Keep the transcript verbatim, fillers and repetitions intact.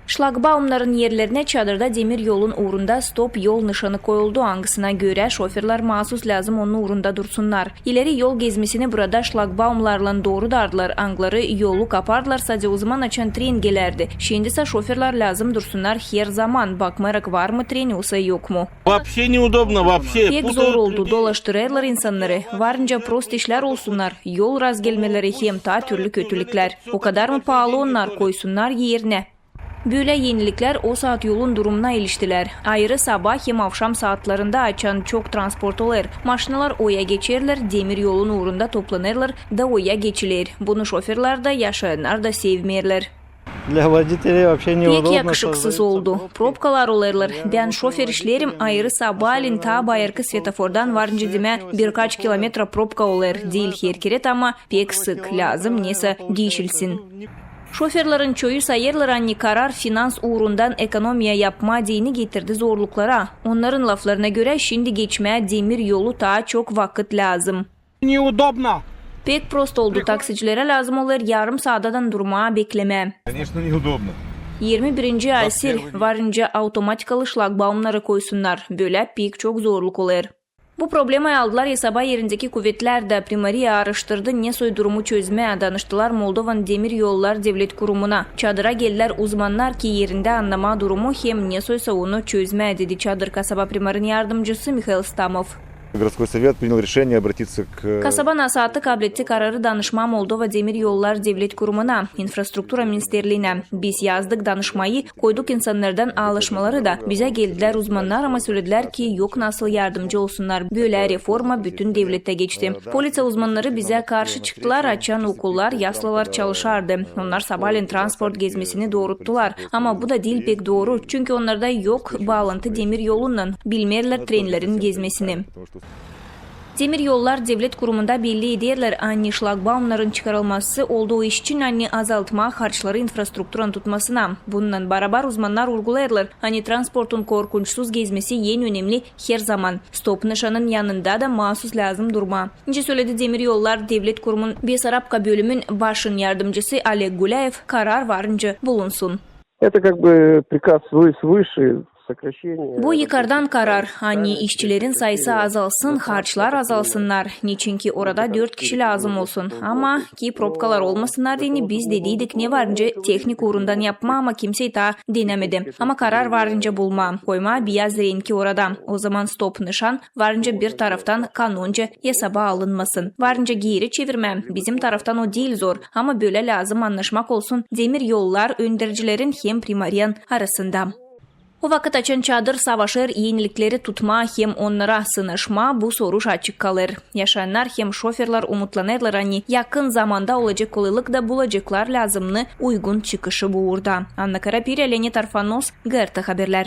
Şlagbaumnarın erlerinä çadırda demir yolun uurunda stop yol nışanı koyuldu, angısına görä şoferlär maasus lääzım onun uurunda dursunnar. İleri yol gezmesini burada şlagbaumnarlan doorudardılar, angıları yolu kapardılar sade o zaman, açan tren gelärdi. Şindisä şoferlär lääzım dursunnar her zaman, bakmayarak var mı tren, osa yok mu. Вообще неудобно, вообще. Pek zor oldu, dolaştırêrlar insannarı. Varınca prost işlär olsunnar, yol razgelmeleri hem taa türlü kötülüklär. O kadar mı paalı onnar, koysunnar erinä. Bölä eniliklär o saat yolun durumuna iliştilär. Ayırı sabaa hem avşam saatlarında, açan çok transport olêr, maşinalar oya geçerlär, demir yolun uurunda toplanêrlar da oya geçiler. Bunu şoferlär dä, yaşayannar da sevmeerlär. Для водителей вообще неудобно. Pek yakışıksız oldu. Probkalar olêrlar. Bän şofer işleerim, ayırı sabaaleyin taa bayırkı svetofordan varınca demää birkaç kilometra probka olêr. Diil her kerä, ama pek sık. Lääzım nesä diişilsin. Şoferlerin çoyu sayêrlar, ani karar finans uurundan ekonomiya yapmaa deyni getirdi zorluklara. Onnarın laflarına görä, şindi geçmää demir yolu taa çok vakıt lääzım. Неудобно. Pek prost oldu. Taksicilerä lääzım olêr yarım saadadan durmaa, beklemää. Конечно, неудобно. Yirmi birinci asir varınca automatikalı şlagbaumnarı koysunnar. Bölä pek çok zorluk olêr. Bu problemayı aldılar esaba erindeki kuvetlär dä. Primariya aaraştırdı, ne soy durumu çözmää. Danıştılar Moldovan demir yollar devlet kurumuna. Çadıra geldilär uzmannar, ki erindä annamaa durumu hem ne soysa onu çözmää, dedi çadır kasaba primarın yardımcısı Mihail Stamov. Городской совет принял решение обратиться к... Kasaba nasaatı kabletti kararı danışmaa Moldova demir yollar devlet kurumuna, infrastruktura ministerliinä. Biz yazdık danışmayı, koyduk insannardan aalışmaları da. Bizä geldilär uzmannar, ama söledilär, ki yok nasıl yardımcı olsunnar. Bölä reforma bütün devlettä geçti. Polisiya uzmannarı bizä karşı çıktılar, açan okullar, yaslalar çalışardı. Onnar sabaaleyin transport gezmesini dooruttular. Ama bu da diil pek dooru, çünkü onnarda yok baalantı demir yolunnan, bilmeerlär trenlerin gezmesini. Demir yollar devlet kurumunda belli ederlär, ani şlagbaumnarın çıkarılması oldu o iş için, ani azaltmaa harçları infrastrukturanın tutmasına. Bununnan barabar uzmannar urgulêêrlar, ani transportun korkunçsuz gezmesi en önemli her zaman. Stop nışanın yanında da maasus lääzım durmaa. Nicä söledi demir yollar devlet kurumun Besarabka bölümün başın yardımcısı Oleg Gulyaev, karar varınca bulunsun. Это как бы приказ свы-, свыше, сокращение. Bu yukardan karar, ani işçilerin sayısı azalsın, harçlar azalsınnar. Neçinki orada dört kişi lääzım olsun. Ama ki probkalar olmasınnar deyni, biz dediydik, ne varınca tehnik uurundan yapmaa, ama kimsey taa denämedi. Ama karar varınca bulmaa, koymaa biyaz renki orada. O zaman stop nışan varınca bir taraftan kanunca esaba alınmasın. Varınca geeri çevirmää, bizim taraftan o diil zor, ama bölä lääzım annaşmak olsun demir yollar öndercilerin hem primariyanın arasında. O vakıt, açan çadır savaşêr enilikleri tutmaa hem onnara sınaşmaa, bu soruş açık kalêr. Yaşayannar hem şoferlär umutlanêrlar, ani yakın zamanda olacek kolaylık da bulaceklar lääzımnı uygun çıkışı bu uurda. Anna Karapirä, Leonid Arfanos, GRT Haberlär.